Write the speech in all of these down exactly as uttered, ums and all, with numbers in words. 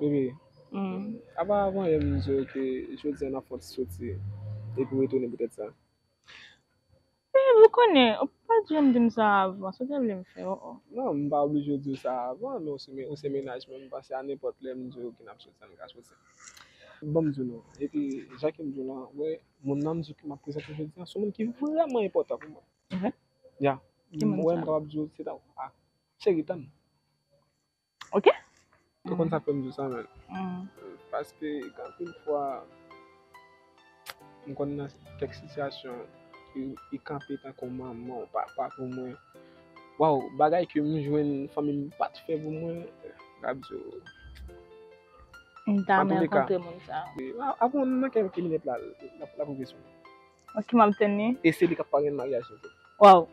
Epi, apa avan yè m di w ke jodi a n ap fè yon ti soti epi w retounen poutèt sa? Men, ou konnen, ou pa t janm di m sa avan, sa w te vle m fè, o, o. Non, m pa oblije di w sa avan, men ou se, ou se mennaj mwen, m panse a nenpòt lè m di w ke n ap soti, n ka soti. Ban m di w non, epi jan ke m di w lan, wè, moun nan m di w ke m ap prezante jodi a, se yon moun ki vrèman enpòtan pou mwen. Ya. Wè, m kapab di w, se ta, a, cheri, tann. Ok. Ou konn sa k fè m di w sa, men. Paske gen anpil fwa, m konn nan kèk sitiyasyon, li, li kanpe tankou manman ou papa pou mwen. Waw, bagay ke m jwenn fanmi m pa t fè pou mwen, m ap di w. M ta renmen rankontre moun sa. Apre nan kèk minit la, l ap, l ap rive sou mwen. Ok, m ap tann li. E se li k ap parenn maryaj nou tou. Waw.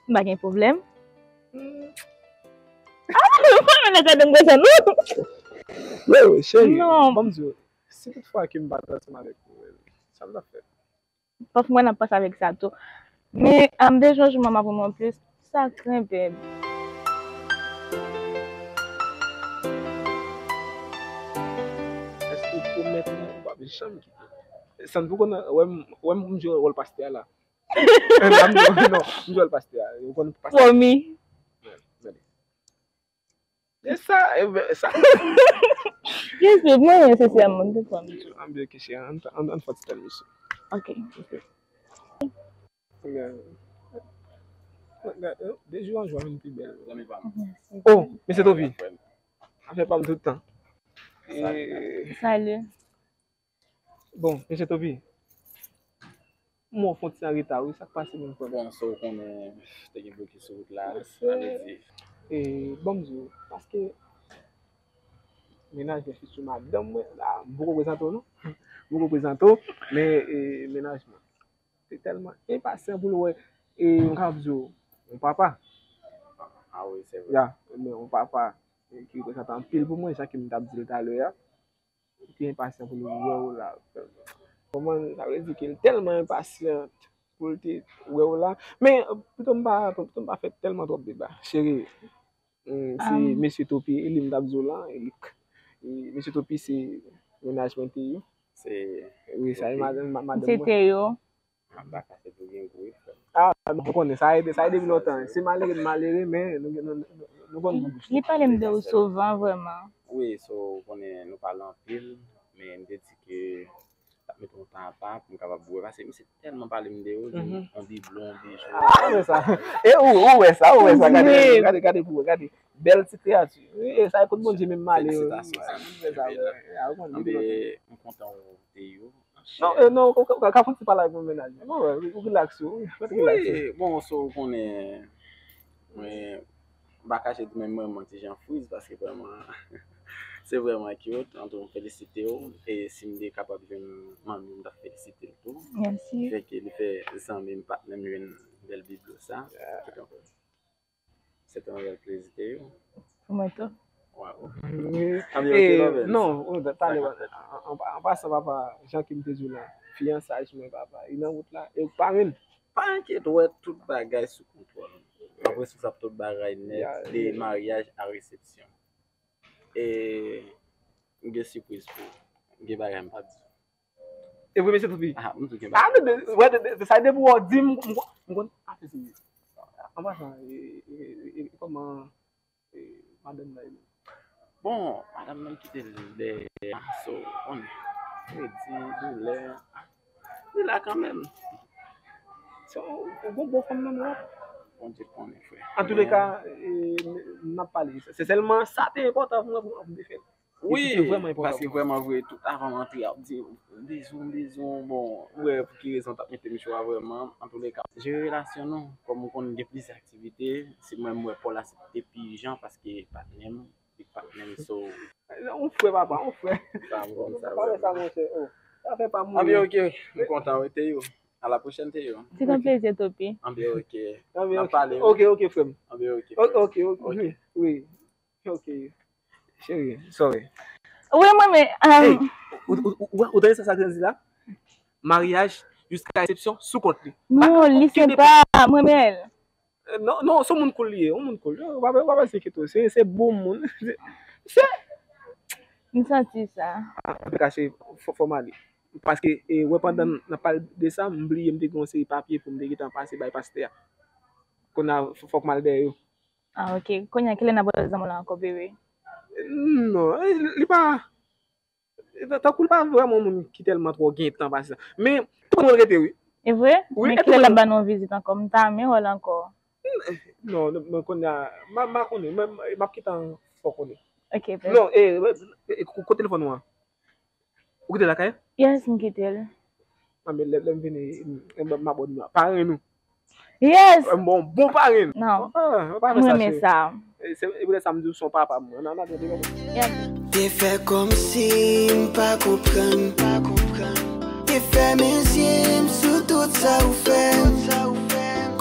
M pa gen pwoblèm. Ah, ou pa menm nan gade m konsa, non. Yo, cheri, non, ban m di w, si tout fwa ke m pa t ansanm avèk ou, sa m t ap fè? Pafwa mwen ap panse avèk sa tou. Men, am, de jòj manman pou mwen plis, sa k renmen. Èske w pwomèt mwen ou p ap janm kite m? San pou konn, wè m, wè m pou m jwe wòl pastè a la. Non, m jwe wòl pastè a. Ou konn pastè a? Pwomi. Gade. E sa, e ben, sa. Jezi, mwen, sensèman, m te pran. Ann byen, ok, cheri, ann, ann, ann fè ti tèl misye. Ok. Ok. Gade, gade, de jou an jou, a vin pi bèl. Oh, mesye Toby. Afè pa m tout tan. Salut. Bon, mesye Toby, m wè w fè yon ti an reta, wi, sa k pase menm, frè m? Bon, sa w konnen, te gen blokis sou wout la, sa vle di. E, ban m di w, paske mennaj mwen, fitou madanm mwen, la, m poko prezante w, non. M poko prezante w, men, e, mennaj mwen te tèlman enpasyan pou l wè, e, m kapab di w, yon papa. Ah wi, se vre. Ya, men yon papa, e, ki reprezante anpil pou mwen, jan ke m t ap di l talè a. Li te enpasyan pou l wè w la. Kòman, sa vle di ke l tèlman enpasyan pou l te wè w la. Men, pito m pa, pito m pa fè tèlman twòp deba. Cheri, mm, se mesye Topi, e li m t ap di w lan, e li, e mesye Topi se mennaj mwen te ye. Se, wi, sa e madanm, ma-, madanm mwen. Se te yo. M ap ba kache tou gen gou wi, frè m. Ah, m konnen, sa ede, sa ede depi lontan. Se malere, malere, men nou, nou, nou, nou konn gou bouch li. Li pale m de ou souvan, vrèman. Wi, so, ou konnen nou pale anpil, men m te di ke m t ap mete yon tan apa pou m kapab wè, paske misye tèlman pale m de ou, di m yon biblo, yon bijou. Ah, ou wè sa. E ou, ou wè sa, ou wè sa, gade, gade, gade pou ou, gade. Bèl ti kreyati. Wi, e sa e kot Bondye menm m ale. Felisitasyon, sa, m kontan ou te yo. Non, e, non, ou ka, ou ka, ou ka fè yon ti pale avèk mennaj mwen. Bon, ou relax ou, ou relax ou. Wi, bon, so, ou konnen, mwen, m pa kache di menm mwen, mwen ti jan friz, paske vrèman, se vrèman cute, antou m felisite w, e si m te kapab jwenn manmi m, m t ap felisite l tou. Mèsi. Fè ke li fè zanmi m, patnè m jwenn bèl biblo sa. Se te yon rèl plezi te yo. Pou mwen tou. Waw. Ann byen, ok, non, men. Non, talè, an, an, an pasan, papa, jan ke m te di w la, fiyansaj mwen, papa, li nan wout la, e ou pa menm. Pa enkyete, ou wè tout bagay sou kontwòl. Mwen resevwa tout bagay nèt, de maryaj a resepsyon. E m gen sipriz pou ou. M gen bagay m p ap di. E vre, mesye Topi? Ah, m tou gen bagay. Ah, men de, wè, de, de, de, sa depi w di m, m, m konn afè serye. An pasan, e, e, e, e, kòman, e, madanm nan ye menm? Bon, madanm nan kite l dèyè, so, ou konnen, kredi, doulè, li la kanmenm. So, ou gon bon fanm nan men w? Bondye konnen, frè. Antouleka, e, n ap pale. Se sèlman sa te enpòtan pou mwen, pou mwen, pou m te fè l. Wi, paske vrèman vre, tout avan m antre, y ap di m bezwen, m bezwen, bon, ou wè pou ki rezon t ap mete m cho a vrèman, antouleka. Jere relasyon nou, kòm ou konn gen plizyè aktivite, se mwen m wè pa w la se te pi ijan paske patnè m, li patnè m, so. Yon frè, papa, yon frè. Sa m konn sa vrèman. Sa monchè, oh. Sa fè pa mouri. Anben, ok, m kontan, wi, Teyou. A la pwochèn, Teyou. Se yon plezi, Topi. Anben, ok. N ap pale, wi. Ok, ok, frè m. Anben, ok, frè m. Ok, ok, wi, wi. Ok. Cheri, sorry. Wi, mwen, men, um, hey, ou, ou, ou, ou, ou tande sa, sa k di la? Maryaj jiska resepsyon sou kont li. Non, li senpa, mwen renmen l. Non, non, se yon moun cool li ye, yon moun cool. Yo, w pa, w pa bezwen enkyete w, se, se bon moun. Se, se, M santi sa. Antouka, cheri, fò, fò m ale. Paske, e, wè, pandan n ap pale de sa, m bliye m te gen yon seri papye pou m te gentan pase bay pastè a. Kounye a, fò, fòk m al dèyè yo. Ah, ok. Kounye a, kilè n ap wè zanmi w la ankò, bebe? Non, e, li pa. Tankou li pa vrèman yon moun ki tèlman twò gen tan pase sa. Men, tout moun rete, wi. E vre? Wi, Men e kilè tout l ap moun. Ba nou yon vizit ankò? M ta renmen wè l ankò. Non, non, mwen konnen, m, m ap kite fò konnen. Ok, bebe. Non, e, e, e, ko- kote telefòn ou an? Ou kite l lakay? Yes, m kite l. Ah, men lè, lè m vini, m, m, m abòne nou. Parenn nou. Yes! M bon, bon parenn. Non. Ah, pa fè M sa, renmen cheri. Sa. E, se, e poutèt sa m di w se yon papa m. Nan, nan, nan, nan. Yes. Te fè kòmsi m pa konprann. Te fèmen zye m sou tout sa ou fè m.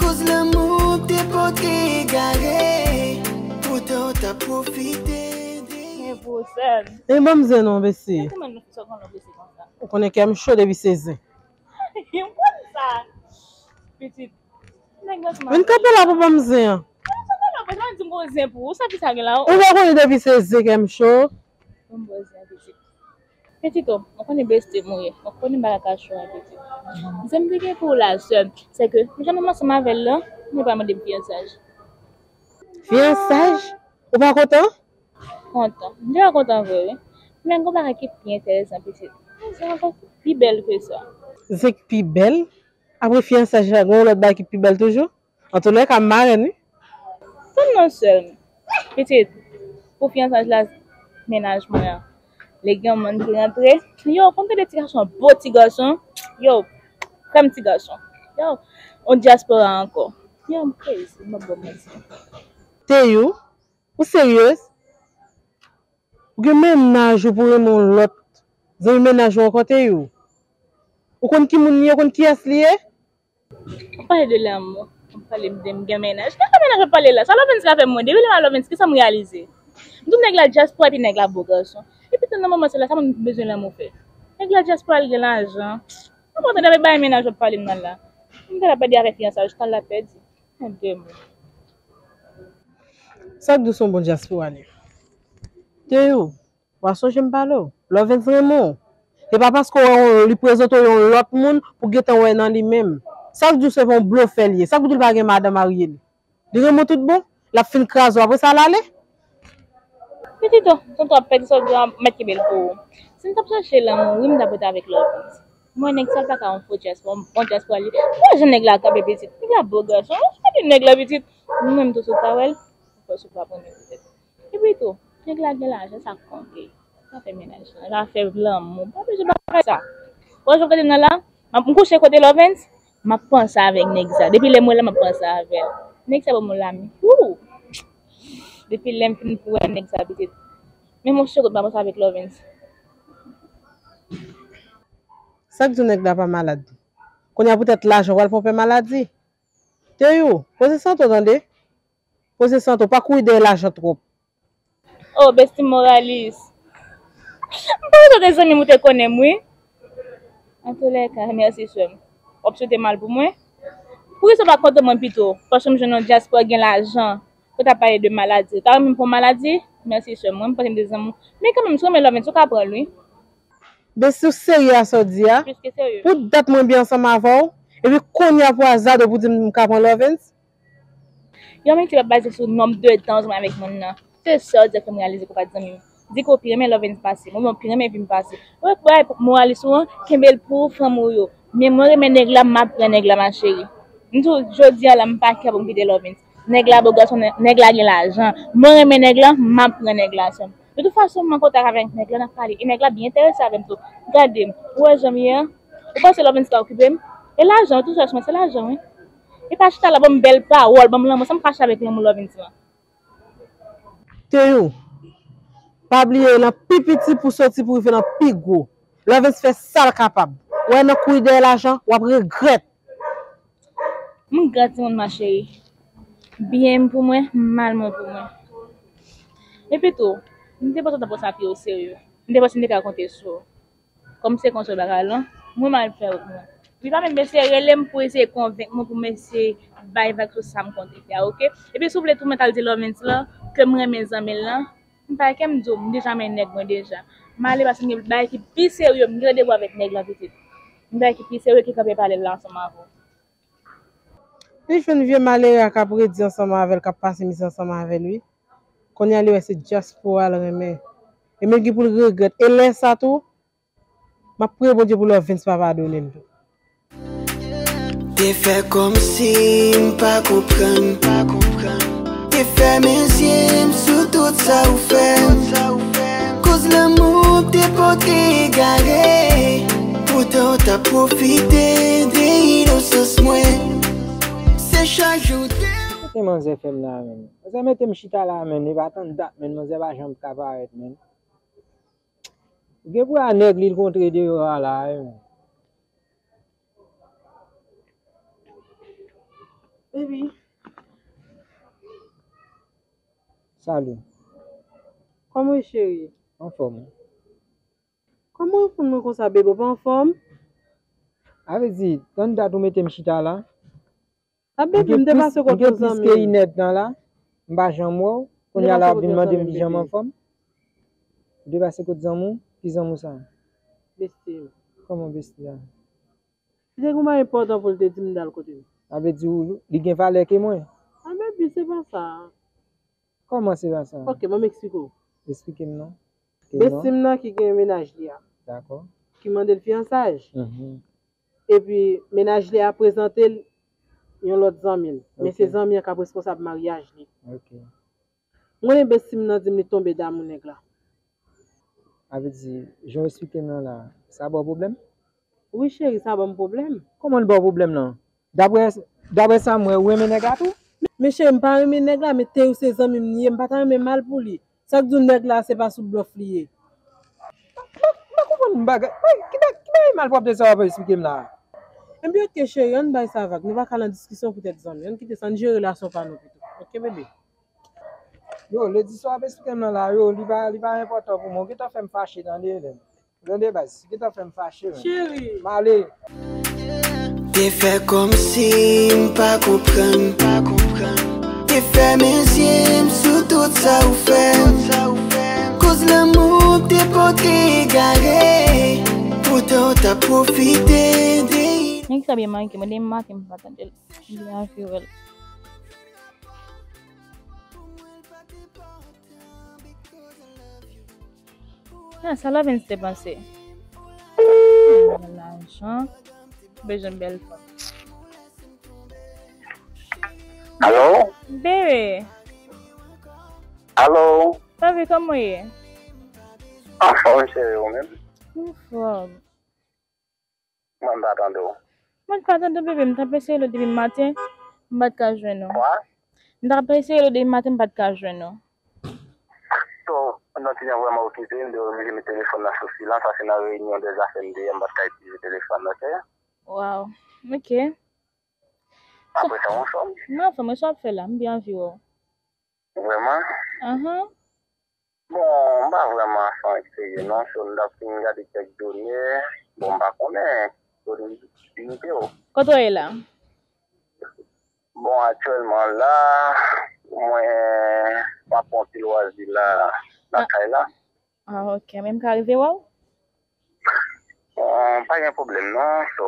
Koz lanmou te pote egare. Poutan w t ap pwofite de. Men pou sèl. E ban m zen non, besi. Kòman nou fè sa konn blese konsa? Ou konnen kè m cho depi se zen. M konn sa. Pitit. Nèg nan sou Vin kanpe la pou ban m zen an. Sa pa nan bezwen di m gon zen pou ou. Sa ki sa gen la? Ou pa konnen depi se zen kè m cho. Bon, bon, zen, pitit. Pitit, o, ou konnen besti m ou ye. Ou konnen bagay ka cho a, pitit. Zen m te gen pou ou la, sè m, se ke m janm ansanm avè l la, mwen pa mande m fiyansaj. Fiyansaj? Ou pa kontan? Kontan. M te kontan vre, wi. Men gon bagay ki pi enteresan, pitit. Zen ankò pi bèl ke sa. Zen k pi bèl? Apre fiyansaj la, gon lòt bagay ki pi bèl toujou? Antoulèka, m marenn, wi. Tann non sè m. Pitit, pou fiyansaj la, mennaj mwen an. Lè gen yon moun ki rantre, yo, konn tande ti gason, bo ti gason, yo, krèm ti gason. Yo, on dyaspora ankò. Yo, m crazy, m ap ba w manti. Teyou, ou seryez? Ou gen mennaj ou pou renmen yon lòt zanmi mennaj ou ankò, Teyou? Ou konn ki moun li ye, ou konn kiyès li ye? Ou pale de lanmou, ou pale de m gen mennaj. Ki mennaj ap pale la? Sa Lovens ka fè mwen? Depi lè m a Lovens, kisa m reyalize? M di w nèg la dyaspora epi nèg la bo gason. Epi nan moman sa la, sa moun bezwen lanmou fè? Nèg la dyaspora, li gen lajan. Mwen kontan avèk bay mennaj w ap pale m nan la. M te la pèdi avèk fiyansaj, tan l la pèdi. Mwen de moun. Sa k di w se yon bon dyaspora li? Teyou, w a sonje m pale w. Lovens renmen w. E pa paske w wè yon, li prezante w yon lòt moun pou gentan wè nan li menm. Sa k di w se yon blofè li ye? Sa k di w li pa gen madan marye li? Li renmen w tout bon? L ap fin kraze w apre sa l ale? Pitit, o, tonton ap pèdi sa w di a, mèt kenbe l pou ou. Si m t ap chache lanmou, wi, m t ap rete avèk Lovens. Mwen, nèg sa pa ka yon fo dyaspora, yon dyaspora li. Wè jan nèg la kanpe, pitit. Nèg la bo gason. Gade nèg la, pitit. Mwen menm tou, si w ta wè l, ou kwè si w pa konnen petèt. Epi tou, nèg la gen lajan, sa k konte. Sa fè mennaj lan, sa fè lanmou. Pa bezwen bagay sa. Wè jan w gade m nan la, m ap, m kouche kote Lovens, m ap panse avèk nèg sa. Depi lè m wè l la, m ap panse avè l. Nèg sa ban m yon lami. Wou! Depi lè m fin wè nèg sa, pitit. Men monchè, kot m ap panse avèk Lovens. Sa k di w nèg la pa malad? Kounye a poutèt lajan w pral fè w pè maladi. Teyou, poze sante w tande. Poze sante w, pa kouri dèyè lajan twòp. Oh, besti moralis. M panse w te zanmi m, ou te konnen m, wi. Antoulèka, mèsi, sè m. W ap swete mal pou mwen? Poukisa w pa kontan mwen pito? Paske m jwenn yon dyaspora gen lajan. Ou t ap pale de maladi. Ou ta renmen m pran maladi? Mèsi, sè m. Mwen, m panse m te zanmi w. Men kanmenm, si w renmen Lovens, ou ka pran l, wi. Besti, w serye a sa w di a? Plis ke serye. Pou dat mwen byen ansanm avè w, epi kounye a pou azade w pou di m m ka pran Lovens? Yon moun ki pa baze sou nonb de tan w zanmi avèk moun nan. Se sa w di a fè m reyalize ke w pa t zanmi m. Di ke w pi renmen Lovens pase m, oubyen w pi renmen vi m pase m. Ou wè bagay moralis ou an, kenbe l pou ou, fanmi w yo. Men mwen renmen nèg la, m ap pran nèg la, ma chérie. M di w, jodi a la, m pa kè pou m kite Lovens. Nèg la bo gason, nè- nèg la gen lajan. Mwen renmen nèg la, m ap pran nèg la, sè m. De tout fason, m an kontak avèk nèg la, n ap pale. E nèg la byen enterese avè m tou. Gade m, ou wè jan m ye an? Ou panse Lovens ka okipe m? E lajan, tou sa, se lajan, wi. E pa chita la, ban m bèl pawòl, ban m lanmou, sa m fache avèk lanmou Lovens lan. Teyou, pa bliye, nan pi piti pou soti pou rive nan pi gwo. Lovens fè sa l kapab. Ou wè nan kouri dèyè lajan, w ap regrèt. M gran timoun, ma chérie. Byen m pou mwen, mal mwen pou mwen. Epi tou, m te panse w t ap pran sa pi o serye. M te panse m te ka konte sou ou. Kòm se konsa bagay lan, mwen m al fè wout mwen. Li pa menm eseye rele m pou eseye konvenk mwen, pou m eseye bay vag sou sa m konte fè a, oke? Epi si w vle tou, mwen t al di Lovens lan ke m renmen zanmi l lan, M pa kè m di w, m deja men nèg mwen deja. M ale paske m gen bagay ki pi serye, m gen randevou avèk nèg lan pitit. M gen bagay ki pi serye ki kanpe pale l la ansanm avè w. Li jwenn vye malere a k ap redi ansanm avè l, k ap pase mizè ansanm avè l, wi. Kounye a li wè se dyaspora l renmen. E menm gen pou l regrèt. E lè sa tou, m ap priye Bondye pou Lovens pa padone l tou. Te fè kòmsi m pa konprann. Te fèmen zye m sou tout sa ou fè m. Koz lanmou te pote egare. Poutan w t ap pwofite de inosans mwen. Se chak jou te Kote manzè fè m la menm? Manzè mete m chita la menm, li pa tann dat menm, manzè pa janm ka parèt menm. Ou gen pou a nèg li kontre deyò a la, wi, men. Baby. Salut. Kòman w ye, cheri? Anfòm. Kòman w reponn mwen konsa, baby? Ou pa anfòm? A vle di, tann dat ou mete m chita la. A, baby, m te pase kot yon zanmi m. M gen plis ke inèdtan la, m pa janm wè w. Kounye a la w ap vin mande m ki jan m anfòm. Ou te pase kot zanmi w? Ki zanmi w sa? Besti m. Kòman besti a? Li te gen yon bagay enpòtan pou l te di m, m t al kote l. Sa vle di w, li gen valè ke mwen? A, baby, se pa sa. Kòman se pa sa? Ok, ban m eksplike w. Eksplike m non. Besti m nan ki gen mennaj li a. Dakò. Ki mande l fiyansaj. Mhm. Epi mennaj li a prezante l yon lòt zanmi l. Men se zanmi an k ap responsab maryaj li. Ok. M konnen besti m nan di m li tonbe damou nèg la. Sa vle di, jan w eksplike m nan la, sa ba w pwoblèm? Wi, cheri, sa ban m pwoblèm. Kòman l ba w pwoblèm nan? Daprè, daprè sa m wè, ou renmen nèg la tou? Men cheri, m pa renmen nèg la, men Teyou se zanmi m li ye, m pa ta renmen mal pou li. Sa k di w nèg la se pa sou blòf li ye? M pa, m pa konprann bagay, ki ba-, ki bagay malpwòpte sa w ap eksplike m la? Ebyen, ok, cheri, ann bay sa vag. Nou pa ka nan diskisyon poutèt zanmi. Ann kite sa, ann jere relasyon pa nou pito. Ok, bebe? Yo, lè di sa w ap eksplike m nan la, yo, li pa, li pa enpòtan pou mwen. Ou gentan fè m fache, tande, Hélène. Tande, baz, ou gentan fè m fache, menm. Cheri. M ale. Te fè kòmsi m pa konprann. Te fèmen zye m sou tout sa ou fè. Koz lanmou te pote egare. Poutan w t ap pwofite de. Nèg sa byen manke, mwen demen maten m pa tande l. M byen anvi wè l. Ah, sa Lovens te panse. Lajan. Bezwen bèl fanm. Alo? Bebe. Alo? Papi, kòman w ye? Anfòm, cheri, ou menm? Anfòm. Mwen m pa tande w. Mwen pa tande w, bebe, m t ap eseye rele w depi maten, m pa t ka jwenn ou. Kwa? M t ap eseye rele w depi maten, m pa t ka jwenn ou. So, non, ti jan vrèman okipe, m te oblije met telefòn nan sou silans, paske nan reyinyon dè zafè m te ye, m pa t ka itilize telefòn nan, ok? Waw, ok. Apre sa, w anfòm? Mwen anfòm, wi, sa w ap fè la, m byen anvi wè w. Vrèman? Ahan. Bon, m pa vrèman san eksperyans non, so m t ap fin gade kèk done. Bon, m pa konnen kote m limite yo. Kote w ye la? Bon, aktyèlman la, mwen m ap pran ti lwazi la lakay la. Ah, ok. Men m ka rive wè w? Bon, pa gen pwoblèm non, so,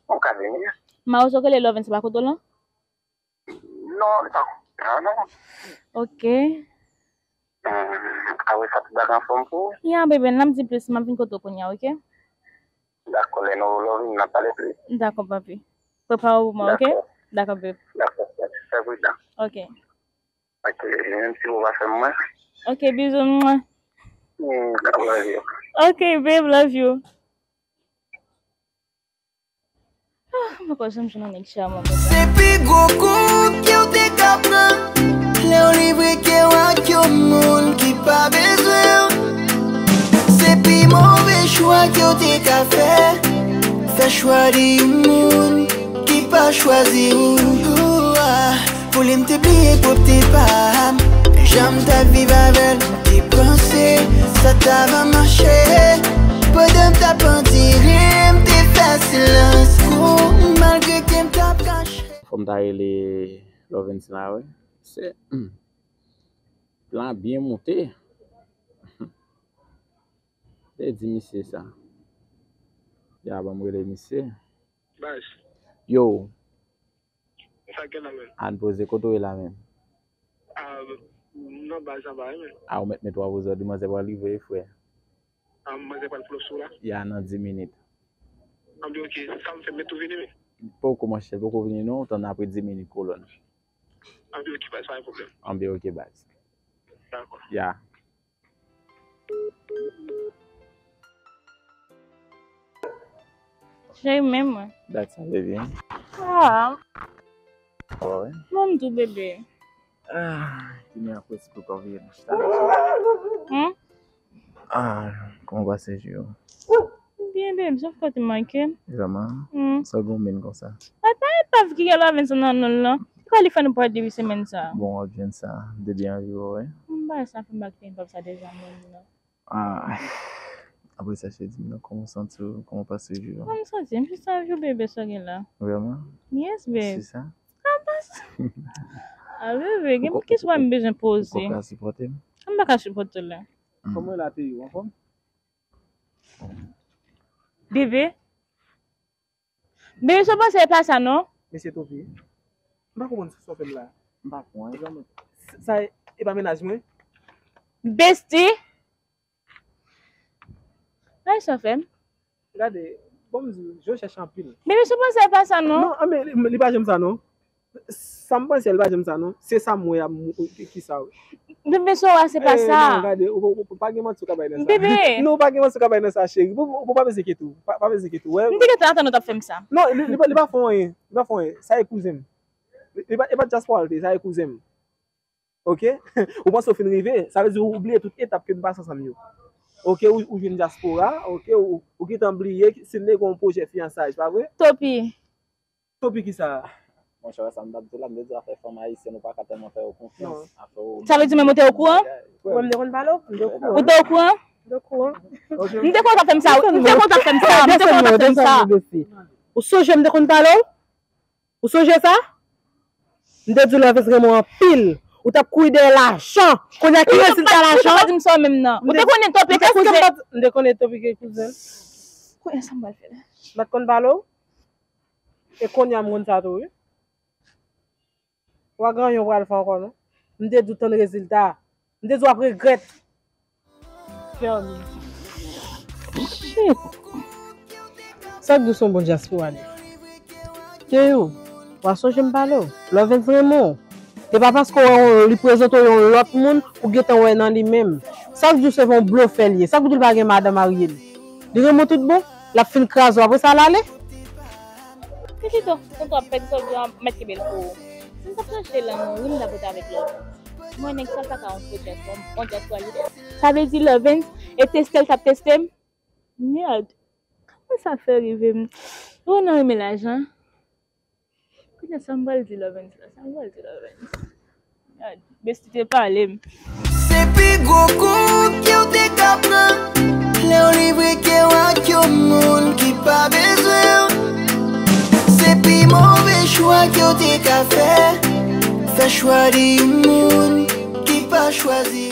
ou ka vini. Mawozo rele Lovens, se pa kote w lan? Non, li pa konn sa, non. Ok. Hmm, apre sa, tout bagay anfòm pou ou? Ya, bebe, n ap di plis, m ap vin kote w kounye a, ok? Dakò, lè nou lè w vini, n ap pale plis. Dakò, papi. Prepare w pou mwen, ok? Dakò. Dakò, babe. Dakò, fè pridan. Ok. Ok, menm si ou pa fè m mwen. Ok, bizou, mwen. Hmm, I love you. Ok, babe, love you. Ah, mwen poko janm jwenn yon nèg chaman konsa. Se pi gwo kou ke w te ka pran. Lè w livre kè w ak yon moun ki pa bezwen w. Se pi move chwa ke w te ka fè. Fè chwa de yon moun ki pa chwazi ou. Ah. Pou li m te bliye pwòpte pa m. Jan m t ap viv avè l, m te panse sa t ava mache. Pandan m t ap andire, m te fè silans. Kou, malgre ke m t ap kache. Fò m ta rele Lovens la, wi. Se, hmm. Plan byen moute. Te di misye sa. Ya, ban m rele misye. Baz. Yo. Sa gen la menm? Ann poze, kote w ye la menm? Ah, m nan baz anba wi menm. A, ou mèt met w a ozòd, manzè pral rive wi frè. Ah, manzè pral pran sou la? Ya, nan dis minit. Anben, ok, sa m fè, m met ou vini wi. Poko monchè, poko vini non, tann apre dis minit kolòn. Anben, ok, baz, pa gen pwoblèm. Anben, ok, baz. Dakò. Ya. Cheri, men mwen. Dat sa, baby. Ah. Sa va, wi? Mwen tou, bebe. Ah, ki mè apre si pou kò vye. Hmm? Ah, kòman pase jou yo? Byen, bebe, sòf kote manke. Vrèman? Hmm. Sa w gen men konsa? Ay, pa epav ki gen lòvenn sa nan non l lan. Li fè nou pran depi semèn sa. Bon, w ap jwenn sa. M te byen anvi wè w, wi. M bay sa pou m pa kite epav sa deja menm non. Ah, apre sa, cheri, di m non, kòman w santi w? Kòman w pase jou yo? Kòman m santi? M jis anvi w, bebe, sa w gen la. Vrèman? Yes, babe. Se sa? Ah, bebe, gen kesyon m bezwen poze. Ou ka sipòte m? M pa ka sipòte w la. Hmm. Kòman la te ye, w anfòm? Bebe? Bebe, sa w panse e pa sa non? Mesye Topi, m pa konprann sa w fè m la. M pa konprann. Sa e pa mennaj mwen? Besti. Ay, sa w fè m? Gade, bon m di w, je chèche anpil. Bebe, sa w panse e pa sa non? Non, anben, li, li pa janm sa non. Sa m panse, li pa janm sa non. Se sa m wè a, m, ki sa wi. Bebe, sa w wè se pa sa. Eh, non, gade, ou, ou, ou pa gen manti ou ka bay nan sa. Bebe. Non, ou pa gen manti ou ka bay nan sa, cheri. Ou, ou pa bezwen enkyete w. Pa, pa bezwen enkyete w. Wè. M te gentan atann ou t ap fè m sa. Non, li, li, pa, li pa fè anyen. Li pa fè anyen. Sa e kouzen m. Li, li pa, li pa dyaspora l te, sa e kouzen m. Ok? Ou panse w fin rive, sa vle di ou bliye tout etap ke n pase ansanm yo. Ok, ou, ou vin dyaspora, ok, ou, ou gentan bliye si n te gen yon pwojè fiyansay, pa vre? Topi. Topi kisa? Monchè, wè sa m t ap di w la, m te di w afè fanm ayisyèn, ou pa ka tèlman fè yo konfyans. Non. Afè w. Sa vle di menm ou te okouran? Mwen, m te konn pale w, m te okouran. Ou te okouran? M te okouran. Ok. M te konn w t ap fè m sa, m te konn w t ap fè m sa, m te konn w t ap fè m sa. Ou sonje m te konn pale w? Ou sonje sa? M te di w Lòvens renmen w anpil. Ou t ap kouri dèyè lajan. Kounye a ki rezilta lajan? Ou pa di m sa menm nan. Ou te konnen Topi te kouzen. M te konnen Topi te kouzen. Kounye a sa m pral fè la? M pa t konn pale w? E kounye a m konn sa tou wi. Ou pa gen anyen ou pral fè ankò non. M te di w tann rezilta. M te di w ap regrèt. Ferme. Shit. Sa k di w se yon bon dyaspora li? Te yo, w a sonje m pale w. Lòvens renmen w. E pa paske w wè yon, li prezante w yon lòt moun, ou gentan wè nan li menm. Sa k di w se yon blofè li ye? Sa k di w li pa gen madanm marye li? Li renmen w tout bon? L ap fin kraze w, apre sa l ale? Kikito, tonton ap pèdi sa w di a, mèt kenbe l pou ou. Si m t ap chache lanmou, wi, m t ap rete avèk Lòvens. Mwen, nèg sa pa ka yon fo dyaspora, yon dyaspora li. Sa vle di Lòvens e teste l t ap teste m? Mèd. Kòman sa fè rive m? Renan renmen lajan. Kounye a sa m pral di Lòvens la, sa m pral di Lòvens. Gad, besti te pale m. Se pi gwo kou ke w te ka pran. Lè w livre kè w ak yon moun ki pa bezwen w. Se pi move chwa ke w te ka fè. Fè chwa de yon moun ki pa chwazi.